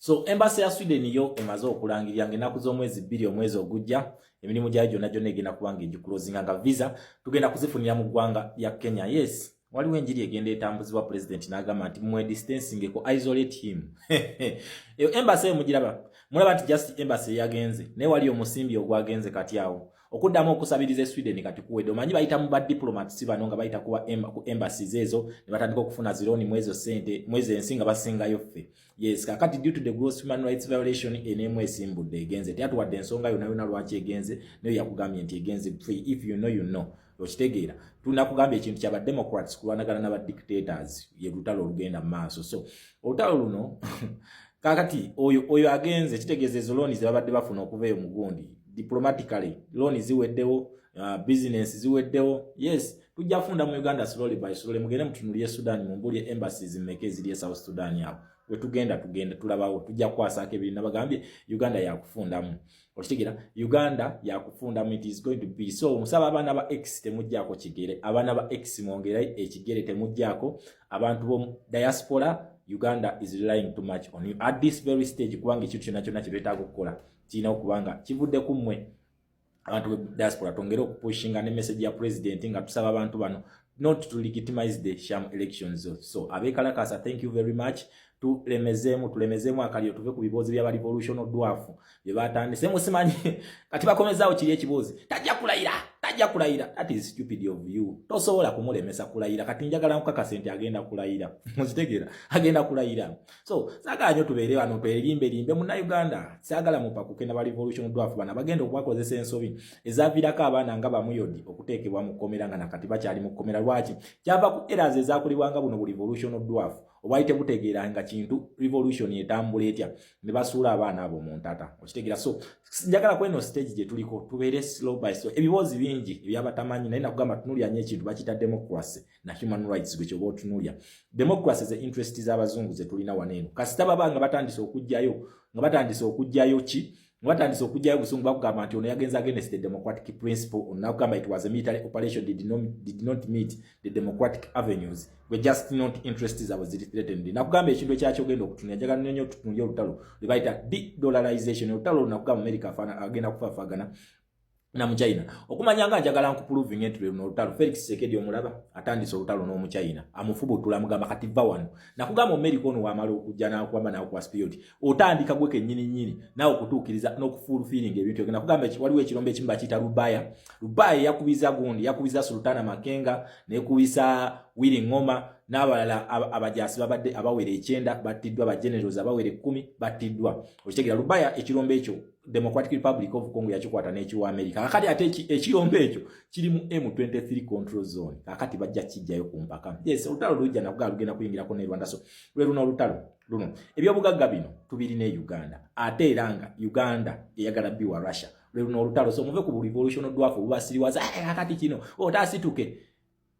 So embassy ya Sweden yo emaze okulangirira ng'ennaku z'omwezi 2 omwezi ogujja, emirimu gyayo gyonna gyonna egenda kuba nga egiclosinga, nga visa tugenda kuzifunira mu ggwanga lya Kenya. Yes, waliwo enjiri egenda etambuzibwa, president n'agamba nti mwe distancing ko, isolate him. Eyo embassy eyo mugiraba, mulaba nti just embassy eyagenze, naye wali omusimbi ogwagenze. Kati awo okuddamu okusabiriza e Sweden kati kuwedde. Omanyi bayita mu badiplomats bano nga bayita ku embassies ezo ne batandika okufuna ziloan mwezo sente mwezo ensi nga basingayo ffe. Yes, kakati due to the gross human rights violation, eneemu esimbudde egenze. Teyatuwadde ensonga yonna yonna lwaki egenze, naye yakugambye nti egenze. Free, if you know, you know. Okitegeera? Tulina ekintu kyaba Democrats kulwanagana n'abadictators, ye lutalo olugenda mu maaso. So olutalo luno kakati oyo agenze, kitegeeza ezo loan ze babadde bafuna okuva eyo mugundi diplomatically, loan ziweddewo, business ziweddewo. Yes, tujja funda mu Uganda slowly by slowly. Mugende mutunulye Sudan, mumbulye embassies mmeka eziri e South Sudan. Awo wetugenda, tugenda tulabawo, tujja kukwasako ebiri. Nabagambye Uganda yakufundamu. Okitegeera? Uganda yakufundamu. It is going to be so. Musaba abaana ba x temujjaako kigere, abaana ba x mwongere ekigere, temujjaako. Abantu bo diaspora, Uganda is relying too much on you at this very stage, kubanga ekintu kyonna kyonna kyetwetaaga okukola kirina okuba nga kivudde ku mmwe abantu be diaspora. Twongere okupushinga ne message ya president nga tusaba abantu bano not to legitimize the sham elections. So abekalakasa, thank you very much. Tulemezeemu, tulemezeemu akaliro, tuve ku biboozi byaba revolution dwarf bye batandise. Musimanyi kati bakomezaawo kiri ekiboozi, "Tajja kulayira, tajja kulayira." That is stupid of you. Tosobola kumulemesa kulayira. Kati njagala nkukakase nti agenda kulayira. Mukitegeera? Agenda kulayira. So saagala nnyo tubeere wano twerimberimbe. Munnayuganda, saagala mupakuke na ba revolution dwarf bano bagenda okubakozesa ensobi ezaviirako abaana nga bamuyodi okuteekebwa mu kkomera, nga nakati bakyali mu kkomera. Lwaki? Kyava ku errors ezakolebwanga buno bu revolution dwarf obwali tebutegeera nga kintu revolution etambula etya, ne basuula abaana abo mu ntata. Okitegeera? So njagala kweno stage gye tuliko tubeere slow by slow. Ebiboozi bingi ebyabatamanyi, naye nakugamba tunulya nnyo ekintu bakiyita democracy na human rights. Gwe kyoba otunulya democracy, ze interest z'abazungu ze tulina wano eno. Kasita baba nga batandise okuggyayo, nga batandise okuggyayo ki, nga batandise okuggyayo busungu, bakugamba nti ono yagenze against the democratic principle. Ono nakugamba it was a military operation, did not meet the democratic avenues. We just not interest zaabwe ziri threatened. Nakugamba ekintu ekyakyogenda okutunula, njagala nnyo tutunulye olutalo lwe bayita de-dollarization. Olutalo luno nakugamba America agenda kufaafagana na Muchina. Okumanya nga njagala nkuprovinga nti luno olutalo, Felix Tshisekedi omulaba atandise olutalo n'Omuchina, amufubutula, amugamba kati va wano. Nakugamba Omerika ono wamala okujja nakwamba nakuwa spirit, otandika gwe kennyini nnyini naawe okutuukiriza n'okufulfillinga ebintu ebyo. Nakugamba waliwo ekirombe ekimu bakiyita Rubaya. Rubaya yakubiza gundi, yakubiza Sultana Makenga, nekubisa Willy Ngoma n'abalala. Abajasi babadde abawera 90 battiddwa, bagenerals abawera 10 battiddwa. Okitegeera? Rubaya, ekirombe ekyo Democratic Republic of Congo yakikwata n'ekiwa America. Kakati ate ekirombe ekyo kiri mu M23 control zone. Kakati bajja kijjayo ku mpaka. Yes, olutalo lujja, nakugaa lugenda kuyingirako ne Rwanda. So lwe luno olutalo luno, ebyobugagga bino tubirina e Uganda, ate era nga Uganda eyagala biwa Russia. Lwe luno olutalo. So muve ku revolution dwarf obubasiriwaza. Kakati kino otaasituke,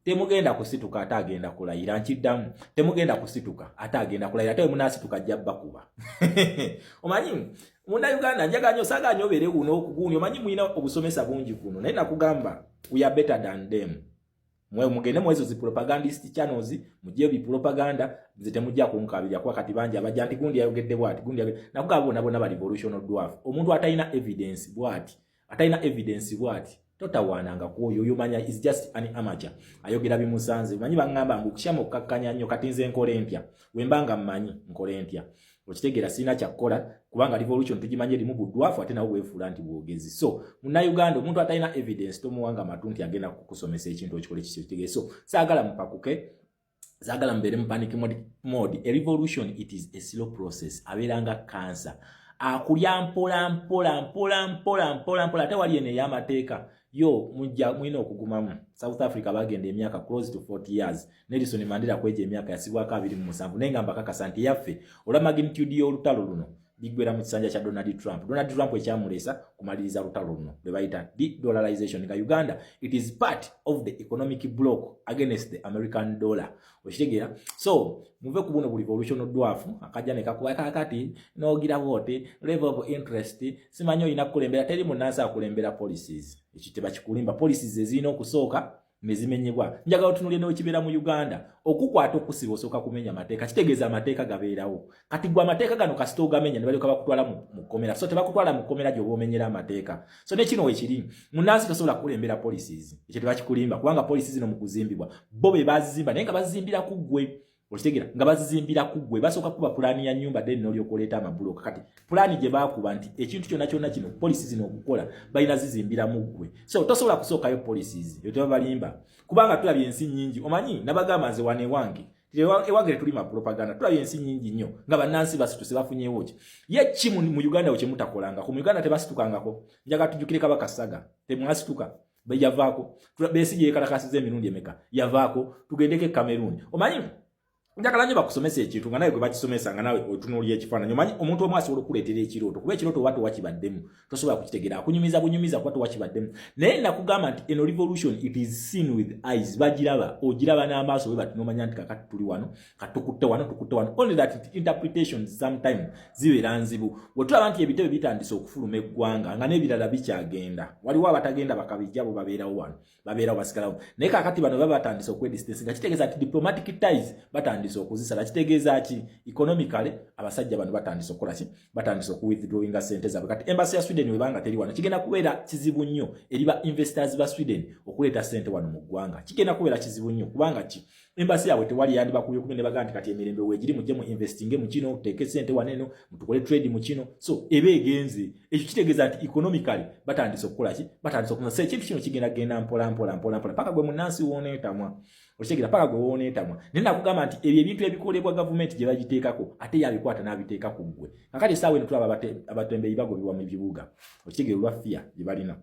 temugenda kusituka ate agenda kulayira. Nkiddamu, temugenda kusituka ate agenda kulayira. Ate wemunaasituka ajja bakuba. Omanyi Munnayuganda, njagala nnyo, saagala nnyo obeere guno okugundi. Omanyi mulina obusomesa bungi kuno, naye nakugamba we are better than them. Mwe mugende mu ezo zi propagandist channels, mugye bi propaganda. Nze temujja kunkabirya, kuba kati bangi abajja nti gundi yayogedde bwati, gundi yayogedde. Nakugamba bonna bonna ba revolution dwarf. Omuntu atalina evidence bwati, atalina evidence bwati, totawaananga ku oyo. Oyo manya is just an amateur, ayogera bimusanze. Manyi baŋŋamba ngu okukyama okukakkanya nnyo. Kati nze nkola entya wemba nga mmanyi nkola entya? Okitegeera? Sirina kyakkola, kubanga revolution tugimanyi erimu budwafu, ate nawe bwefuula nti bwogezi. So Munnayuganda, omuntu atalina evidence tomuwanga matu nti agenda kukusomesa ekintu okikole kiki. Okitegeera? So saagala mupakuke, saagala mubeere mu panic mode. A revolution, it is a slow process. Abeera nga cancer, akulya mpola mpola mpola mpola mpola mpola. Ate wali eno ey'amateeka yo mujja mulina okugumamu. South Africa bagenda emyaka close to 40 years. Nelson Mandela kweja emyaka yasibwako 27, naye nga mbakakasa nti yaffe olwa magnitude y'olutalo luno liggwera mu kisanja kya Donald Trump. Donald Trump ekyamuleesa kumaliriza lutalo luno lwe bayita de-dollarization, nga Uganda it is part of the economic block against the American dollar. Okitegeera? So muve ku buno bu revolution dwarf akajja ne kakuba kakati nogira bwoti level of interest. Simanyi olina kukulembera, teri munnansi akulembera policies. Ekyo tebakikulimba. Policies ezirina okusooka. Ne zimenyebwa. Njagala otunulye n'ekibeera mu Uganda. Okukwata, okusiba, osooka kumenya mateeka. Kitegeeza amateeka gabeerawo. Kati gwe amateeka gano kasita ogamenya, ne balyoka bakutwala mu kkomera. So tebakutwala mu kkomera gy'oba omenyera amateeka. So ne kino wekiri, munnansi tosobola kukulembera policies. Ekyo tebakikulimba, kubanga policies zino mu kuzimbibwa bo be bazizimba, naye nga bazizimbira ku ggwe. Okitegeera? Nga bazizimbira ku ggwe. Basooka kuba pulaani ya nyumba, then n'olyoka oleeta amabuloka. Kati pulaani gye baakuba nti ekintu kyonna kyonna kino, policy zino okukola, balina zizimbira mu ggwe. So tosobola kusookayo policies eyo, tebabalimba, kubanga tulabye ensi nnyingi. Omanyi nabagamba nze wano ewange, ewange tetulima propaganda. Tulabye ensi nnyingi nnyo nga bannansi basituse, bafunyewo ki? Ye ki mu Uganda we kyemutakolangako? Mu Uganda tebasitukangako. Njagala tujjukire Kabaka Saga, temwasituka? Yavaako. Besigye yekalakasiza emirundi emeka? Yavaako. Tugendeko e Cameroon. Omanyi njagala nnyo bakusomesa ekintu nga nawe gwe bakisomesa, nga nawe otunuulira ekifaananyi. Omanyi omuntu omu asobola okukuleetera ekirooto, kuba ekirooto oba tewakibaddemu tosobola kukitegeera. Akunyumiza bunyumiza kuba tewakibaddemu. Naye nakugamba nti eno revolution, it is seen with eyes. Bagiraba, ogiraba n'amaaso bwe bati, nomanya nti kakati tuli wano, katukutte wano, tukutte wano. Only that interpretations sometime zibeera nzibu. Bwe tulaba nti ebitebe bitandise okufuluma eggwanga nga n'ebirala bikyagenda, waliwo abatagenda bakabijja, bo babeerawo wano, babeerawo, basigalawo. Naye kakati bano baba batandise okwedistance, nga kitegeeza nti diplomatic ties batandise okuzisala. Kitegeeza ki? Economically abasajja bano batandise okukola ki? Batandise okuwithdrawinga sente zaabwe. Kati embassy ya Sweden webanga teri wano, kigenda kubeera kizibu nnyo eri ba investors ba Sweden okuleeta sente wano mu ggwanga. Kigenda kubeera kizibu nnyo, kubanga ki? Embassy yaabwe tewali. Yandibakubye kumi ne bagaa nti kati emirembe weegiri, mujje mu investinge mu kino, tuteeke sente wano eno, mutukole trade mu kino. So eba egenze. Ekyo kitegeeza nti economically batandise okukola ki? Batandise okukola. So ekintu kino kigenda genda mpola mpola mpola mpola paka gwe munnansi wooneetamwa. Okitegeera? Paka gwe wooneetamwa. Naye nakugamba nti ebyo ebintu ebikolebwa gavumenti gye bagiteekako, ate yabikwata n'abiteeka ku ggwe. Kakati essaawa eno tulaba abatembeeyi bagobebwa mu bibuga. Okitegeera? Olwa fear gye balina.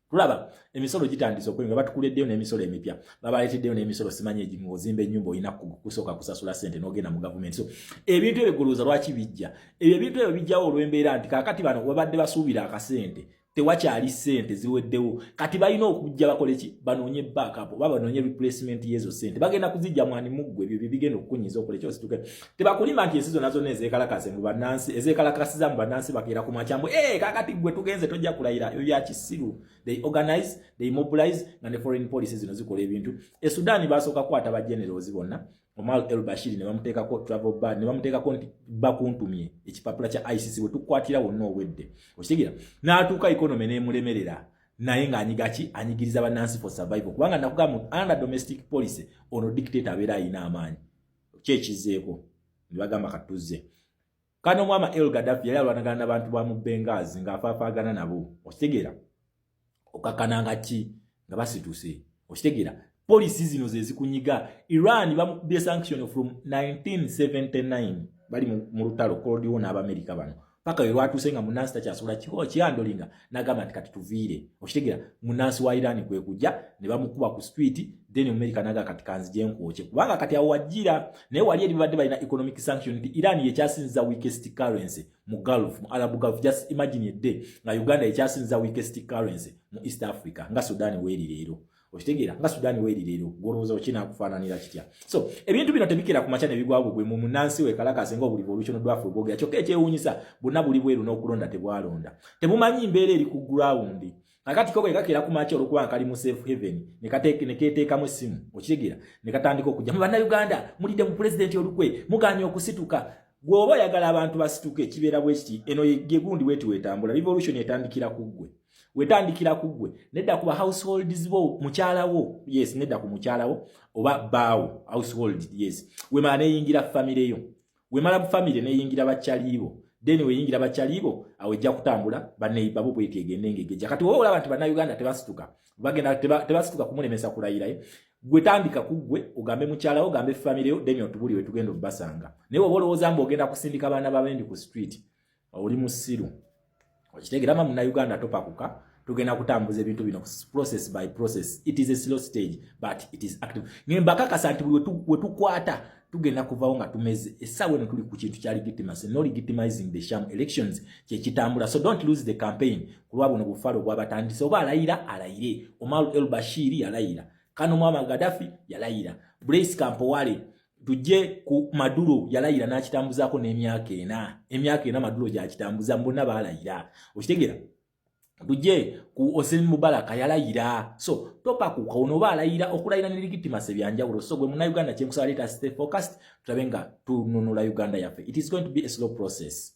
Tulaba emisolo gitandise okwenga, batukuleddeyo n'emisolo emipya, babaleeteddeyo n'emisolo. Simanyi egimu, ozimba ennyumba, olina kusooka kusasula ssente n'ogenda mu gavumenti. So ebintu ebyo golowooza lwaki bijja? Ebyo ebintu ebyo bijjawo olw'embeera nti kaakati bano webadde basuubira akasente, tewakyali ssente, ziweddewo. Kati balina okujja bakole ki? Banoonye backup oba banoonye replacement y'ezo ssente. Bagenda kuzijja mwani? Muggwe. Ebyo byebigenda okukunyiza okola ekyosituke. Tebakulima nti ensi zonna zonna ezeekalakase mu bannansi, ezeekalakasiza mu bannansi, bakeera ku makya mbu ee, kakati gwe tugenze, tojja kulayira. Ebyo bya kisiru. They organize, they mobilize, nga ne foreign policy zino zikola ebintu. E Sudan basooka kukwata ba generals bonna, Omar El Bashir ne bamuteekako travel ban, ne bamuteekako nti bakuntumye ekipapula kya ICC, bwe tukukwatira wonna owedde. Okitegeera? N'atuuka economy n'emulemerera, naye ng'anyiga ki? Anyigiriza bannansi for survival, kubanga nakugamba under domestic policy ono dictator abeera ayina amaanyi. Ki ekizzeeko? Ne bagamba katuzze kano. Omwama El Gaddafi yali alwanagana n'abantu ba mu Benghazi, ng'afaafaagana nabo. Okitegeera? Okakkananga ki? Nga basituse. Okitegeera? Policy zino ze zikunyiga. Iran bamukubye sanction from 1979, bali mu lutalo Cold War n'Abamerika bano, paka we lwatuuse nga munansi takyasobola kihandlinga, n'agamba nti kati tuviire. Okitegeera? Munansi wa Iran kwe kujja ne bamukuba ku street. Then America naga kati kanzije nkwokye, kubanga kati awo wajjira. Naye wali eri babadde balina economic sanction nti Iran yekyasinza weakest currency mu Gulf, mu Arab Gulf. Just imagine a day nga Uganda ekyasinza weakest currency mu East Africa, nga Sudan weeri leero. Okitegeera? Nga Sudan weeri leero, golowooza okinakufaananira kitya? So ebintu bino tebikira ku makya ne bigwawo. Gwe mu munansi we kalakase nga obuli revolution dwaffe bwogera. Kyokka ekyewuunyisa, bonna buli bweru n'okulonda tebwalonda, tebumanyi mbeera eri ku ground. Kakati koko ekakeera ku makya, olwokuba nga kali mu safe haven, ne keteekamu essimu. Okitegeera? Ne katandika okujja mu Bannayuganda, mulidde mu pulezidenti olukwe, muganye okusituka. Gwe oba oyagala abantu basituke, kibeera bwe kiti. Eno yegundi bweti wetambula. Revolution etandikira ku ggwe, wetandikira ku ggwe, nedda kuba households bo, mukyalawo. Yes, nedda ku mukyalawo oba baawo, household. Yes, wemala neyingira famire yo, wemala famire neyingira bakyaliibo, then weyingira bakyaliibo, awo ejja kutambula baneiba bo bweti, egende ngegejja. Kati wowe olaba nti Bannayuganda tebasituka, bagenda tebasituka kumulemesa kulayirayo, gwe tandika ku ggwe, ogambe mukyalawo, ogambe famire yo, then otubuli we tugenda obbasanga. Naye oba olowooza mbu ogenda kusindika baana babendi ku street, oli musiru. Okitegeera? Ma Munnayuganda topakuka. Tugenda kutambuza ebintu bino process by process. It is a slow stage, but it is active. Ngembakakasa nti buli wetukwata tugenda kuvawo nga tumeze. Essaawa eno tuli ku kintu kya legitimacy, no legitimizing the sham elections kyekitambula. So don't lose the campaign ku lwa buno bufaalo bwabatandise. Oba alayira alayire. Omar El Bashir yalayira, kano Muammar Gaddafi yalayira, Blaise Compaoré, tujje ku Maduro yalayira n'akitambuzaako n'emyaka 4, emyaka 4 Maduro gyakitambuza. Mbonna baalayira. Okitegeera? Tujje ku Hosni Mubaraka, yalayira. So topakuka, ono oba alayira, okulayira ne legitimacy byanjawulo. So gwe Munnayuganda, kyenkusaba, let us stay focused, tulabe nga tununula Uganda yaffe. It is going to be a slow process.